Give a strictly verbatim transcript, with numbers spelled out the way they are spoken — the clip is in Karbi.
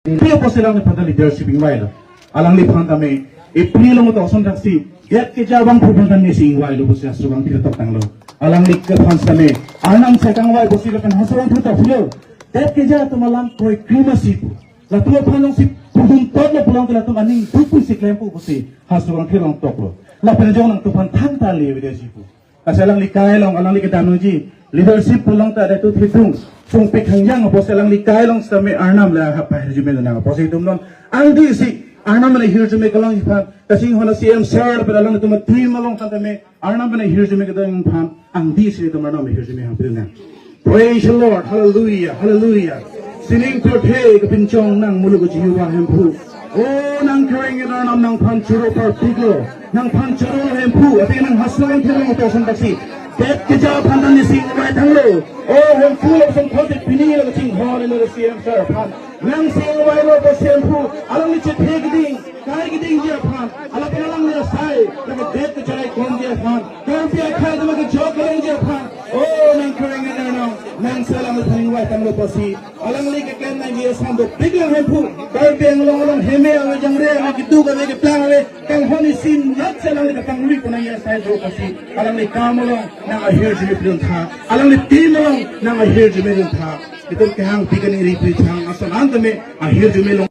Pi apotsi alangliphan ta leadership ingvailo. Alangliphan tame, ipri along ta osomthaksi, det keja abangphu aphan ta nesi ingvailo pusi hastro abang thirtok tanglo. Alangliphan tame, Arnam sai kangvai pusi lapen hastro abang thirtok pulo. Det keja atum alam kroikre masi pu. Latum aphan alongsi pudun totlo pulang ke latum aning duk pusi klempo pusi hastro abang thirtoklo. Lapen jong nangtumphan thangta le video si pu. Lasi alangli akai along, alangli kedam nangji, leadership pulang ta datu thidung, sungpik hangjang apotsi alangli akai along sitame Arnam le ha pahirjume nang apotsi itum non angdengsi Arnam le hirjume kelong iphan, kachinghon a C M sir pen alanglitum a team along tame Arnam le hirjume kedam aphan angdengsi itum Arnam le hirjume hangpil nang. Praise the Lord. Hallelujah. Hallelujah. Sining pirthe kepinchong nang muluk Jehovah Hemphu. O nang kereng Arnam nangphan choro parpiklo. Nangphan choro Hemphu. Ati nang hastro abang thirtoklo osomthaksi. Det keja aphan ta nesi ingvai tanglo. O Hemphu lapuson khote pini lo kachinghon lo C M sir aphan. Nangsi ingvailo pusi Hemphu. Alangli chethe keding. Kai kedingji aphan, lapen alangli asai, lapen det kechai komji aphan, Karbi akhei atum kejok kelongji aphan. O nang kereng Arnam, nangsi alangliphan ingvai tanglo pusi, alangli keklem nangji asam dopiklo Hemphu, Karbi Anglong along heme ave, jangre ave, keduk ave, keplang ave, kanghon isi natsi alangli kapangri konangji asai do pusi, alangli akam along nang ahirjume pidun tha, alangli team along nang ahirjume dun tha. Itum kehang pi kaningri pi chang ason an tame ahirjume long.